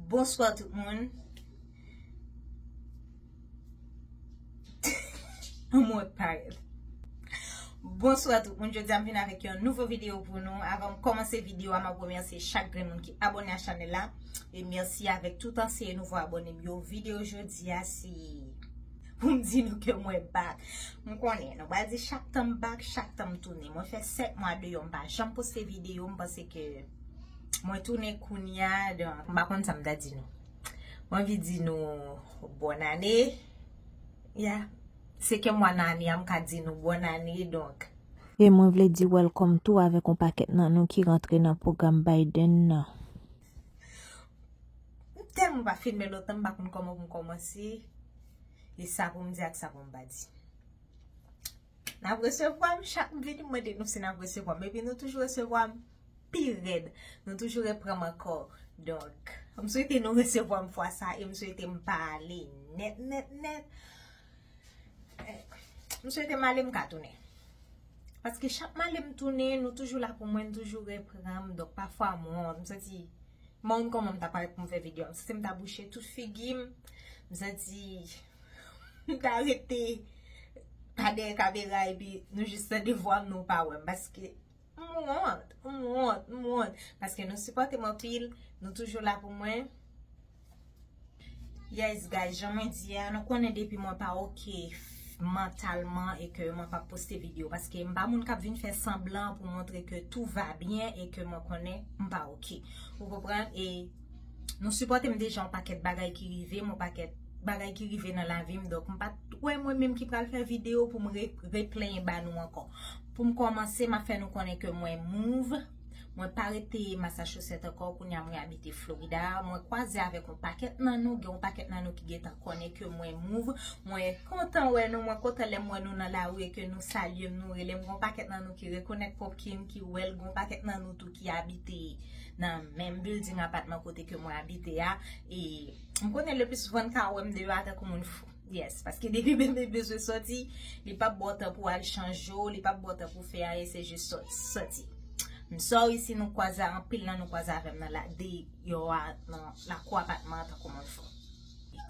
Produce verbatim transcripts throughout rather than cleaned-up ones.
Bonswa tout moun. Mwen parèt. Bonswa tout moun, jodi a m vin avèk yon nouvo videyo pou nou. Avan m kòmanse videyo a, m ap remèsye chak grenn moun ki abòne a chanèl la. E mèsi avèk tout ansyen e nouvo abòne m yo. Videyo jodi a se pou m di nou ke mwen back. M konnen, nou pral di chak tan m back, chak tan m tounen. Mwen fè sèt mwa deyò, m pa janm poste videyo, m panse ke mwen tounen kounye a, donk, m pa konn sa m ta di nou. Mwen anvi di nou bòn ane. Ya. Se ke mwa nan ane a, m ka di nou bòn ane, donk. E mwen vle di welcome tou avèk yon pakèt nan nou ki rantre nan pwogram Biden nan. M tèlman pa filme lontan, m pa konn kòman pou m kòmanse. E sa pou m di ak sa pou m pa di. N ap resevwa m, chak m vini m mande nou si n ap resevwa m. Epi nou toujou resevwa m pi rèd. Nou toujou reprann m ankò. Donk, m swete nou resevwa m fwa sa e m swete m pa ale nèt, nèt, nèt. Eh, m swete m ale m ka tounen. Paske chak m ale m tounen, nou toujou la pou mwen, nou toujou reprann m. Donk, pafwa m wont, m santi, m pa konn kòman m ta parèt pou m fè videyo a. M santi m ta bouche tout figi m. M santi m ta rete pa dèyè kamera epi nou jis tande vwa m, nou pa wè m. Paske m wont, m wont, m wont. Paske nou sipòte m anpil, nou toujou la pou mwen. Yes, guys, jan mwen di a, nou konnen depi mwen pa oke mantalman e ke mwen pa poste videyo. Paske m pa moun k ap vin fè sanblan pou montre ke tout va byen e ke mwen konnen m pa oke. Ou konprann? E nou sipòte m deja yon pakèt bagay ki rive m, yon pakèt bagay ki rive nan lavi m. Donk, m pa t wè mwen menm ki pral fè videyo pou m re-, replenyen ba nou ankò. Pou m kòmanse, m ap fè nou konnen ke mwen move. Mwen pa rete Massachusetts ankò, kounye a mwen abite Florida. Mwen kwaze avèk yon pakèt nan nou, gen yon pakèt nan nou ki gentan konnen ke mwen move. Mwen kontan wè nou, mwen kontan lè m wè nou nan lari e ke nou salye m, nou rele m. Gen yon pakèt nan nou ki rekonèt Popkin, ki wè l, gen yon pakèt nan nou tou ki abite nan menm building apatman kote ke mwen abite a. E m konnen le pli souvan n ka wè m deyò a tankou moun fou. Yes, paske depi bebe bezwen sòti, li p ap ba w tan pou al chanje w, li p ap ba w tan pou fè anyen, se jis sò-, sòti. M sorry si nou kwaze, anpil nan nou kwaze avè m nan la, deyò a, nan lakou apatman an tankou moun fou.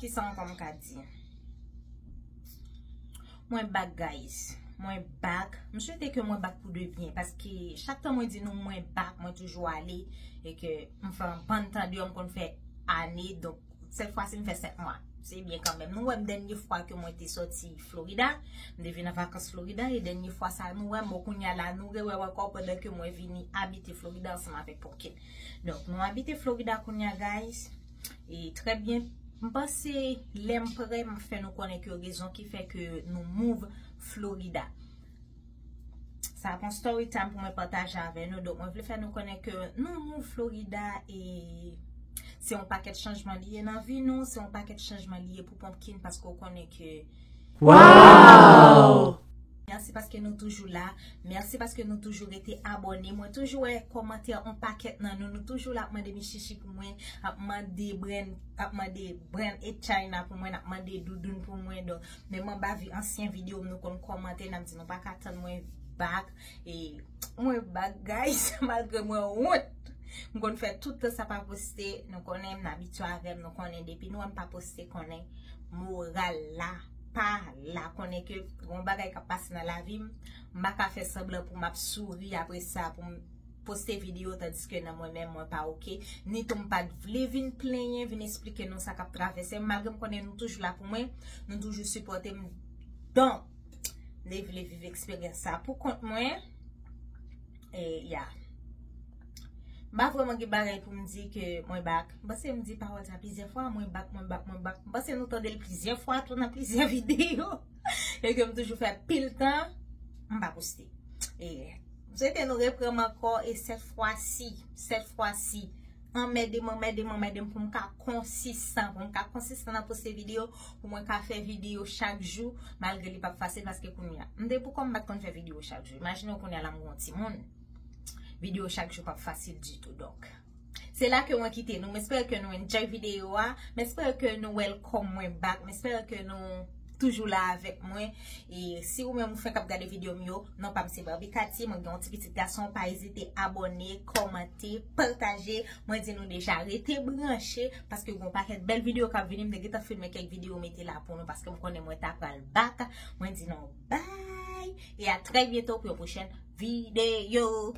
Kisa ankò m ka di? Mwen back, guys. Mwen back. M swete ke mwen back pou de byen, paske chak tan mwen di nou mwen back, mwen toujou ale, e ke m fè yon bann tan deyò, m konn fè ane, donk sèt fwa si m fè sèt mwa. Se byen kanmenm. Nou wè m dènye fwa ke mwen te sòti Florida, m te vin an vakans Florida, e dènye fwa sa nou wè m, bon, kounye a la, nou rewè m ankò pandan ke mwen vini abite Florida ansanm avèk Popkin. Donk, nou abite Florida kounye a, guys. E trè byen, m panse lè m prè, m fè nou konnen ke rezon ki fè ke nou move Florida. Sa ap yon story time pou mwen pataje avè nou. Donk, mwen vle fè nou konnen ke nou move Florida e se yon pakèt chanjman li ye nan vi nou, se yon pakèt chanjman li ye pou Popkin paske w konnen ke Wow! Mèsi paske nou toujou la. Mèsi paske nou toujou rete abòne. Mwen toujou wè kòmantè yon pakèt nan nou. Nou toujou la ap mande m chichi pou mwen, ap mande brand, ap mande brand e China pou mwen, ap mande doudoun pou mwen. Donk, menm anba vi-, ansyen videyo m, nou konn kòmante, n ap di nou pa ka tann mwen back. E mwen back, guys, malgre mwen wont. M konn fè tout tan sa pa poste, nou konnen m abitye avè m, nou konnen depi nou wè m pa poste, konnen moral la pa la, konnen ke gon bagay k ap pase nan lavi m, m pa ka fè sanblan pou m ap souri apre sa, pou m poste videyo, tandiske nan mwen menm, mwen pa oke, ni tou m pa t vle vin plenyen, vin eksplike nou sa k ap travèse m, malgre m konnen nou toujou la pou mwen, nou toujou sipòte m. Donk, m te vle viv eksperyans sa pou kont mwen. E, ya. M pa vrèman gen bagay pou m di ke mwen back. M panse m di pawòl sa plizyè fwa, mwen back, mwen back, mwen back. M panse nou tande l plizyè fwa tou nan plizyè videyo. E ke m toujou fè pil tan, m pa poste. E, m swete nou reprann m ankò, e sèt fwa si, sèt fwa si, anmède m, anmède m, anmède m pou m ka konsistan, pou m ka konsistan nan poste videyo, pou mwen ka fè videyo chak jou, malgre li p ap fasil, paske kounye a, m te poukò m pa t konn fè videyo chak jou. Imajine w kounye a la m gon timoun, videyo chak jou p ap fasil ditou. Donk, se la ke mwen kite nou. M espere ke nou enjoy videyo a. M espere ke nou welcome mwen back. M espere ke nou toujou la avèk mwen. E si ou menm ou fenk ap gade videyo m yo, non pa m se Barbie Cathy, mwen gen yon ti pitit gason, pa ezite abòne, kòmante, pataje. Mwen di nou deja, rete branche, paske gen yon pakèt bèl videyo k ap vini, m te gentan filme kèk videyo mete la pou nou, paske m konnen mwen ta pral back. Mwen di nou bye, e a trè byento pou yon pwochèn videyo.